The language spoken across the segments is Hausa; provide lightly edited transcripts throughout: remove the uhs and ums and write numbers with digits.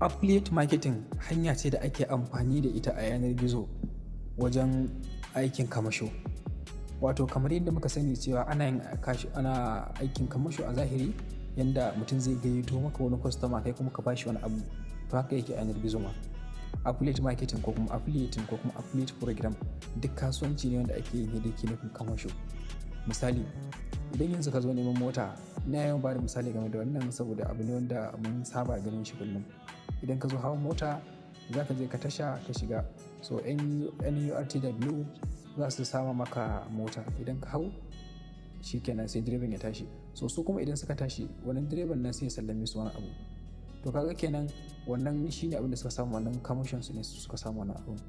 Affiliate marketing hanya ce da ake amfani da ita a yanar gizo wajen aikin kamasho. Wato kamar yadda muka sani cewa ana yin ana aikin kamasho a zahiri, yanda mutum zai gayyato maka wani kwastoma, kai kuma ka bashi wani abu. To haka yake a yanar gizo ma. Affiliate marketing ko kuma affiliating ko kuma affiliate program duk kasuwanci ne wanda ake yi da ke nufin kamasho. Misali, idan yanzu ka zo neman mota, ina yawan bada misali game da wannan saboda abu ne wanda mun saba ganin shi kullum. Idan ka zo hawan mota, za ka je ka tasha ka shiga. So NURTW za su sama maka mota. Idan ka hau, shi kenan, sai direban ya tashi. So su kuma idan suka tashi, wannan direban nan sai ya sallame su wani abu. To kaga kenan wannan shine abin da suka samu, wannan commission su ne suka samu wannan abun.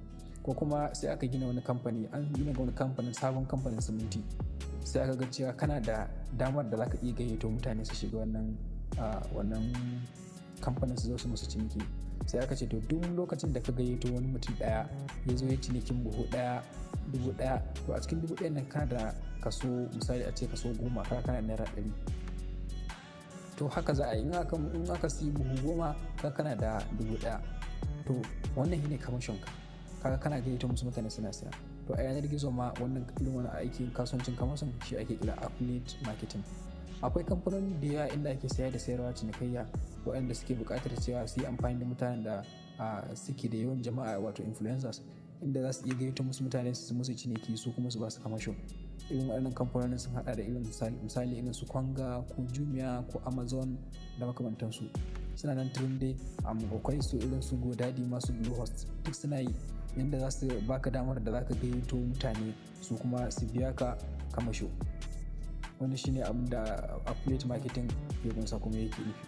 Ko kuma sai aka gina wani kamfani, an gina wani kamfanin, sabon kamfanin siminti. Sai aka ga cewa kana da damar da za ka iya gayyato mutane su shiga wannan kamfanin, su zo su musu ciniki. Sai aka ce to, duk lokacin da ka gayyato wani mutum ɗaya ya zo ya cinikin buhu ɗaya, 1,000, to a cikin 1,000 nan kana da kaso, misali a ce kaso 10, kaga kana da naira 100. To haka za a yi in aka siyi buhu 10, ka kana da 1,000. To wannan shine commission ka. Kaga kana gayyato musu mutane suna siya. To a yanar gizo ma wannan irin wani aikin kasuwancin commission shi ake kira affiliate marketing. Akwai kamfanoni da yawa inda ake saya da sayarwa, cinikayya, waɗanda suke buƙatar cewa su yi amfani da mutanen da suke da yawan jama'a, wato influencers, inda za su iya gayyato musu mutane su musu ciniki, su kuma su ba su kamasho. Irin waɗannan kamfanonin sun haɗa da irin misali irin su Konga ko Jumia ko Amazon da makamantansu. Suna nan turin dai, akwai su irin su GoDaddy, masu Bluehost, duk suna yi, yanda za su baka damar da za ka gayyato mutane, su kuma su biya ka kamasho. Wannan shine abin da affiliate marketing ya kunsa kuma yake nufi.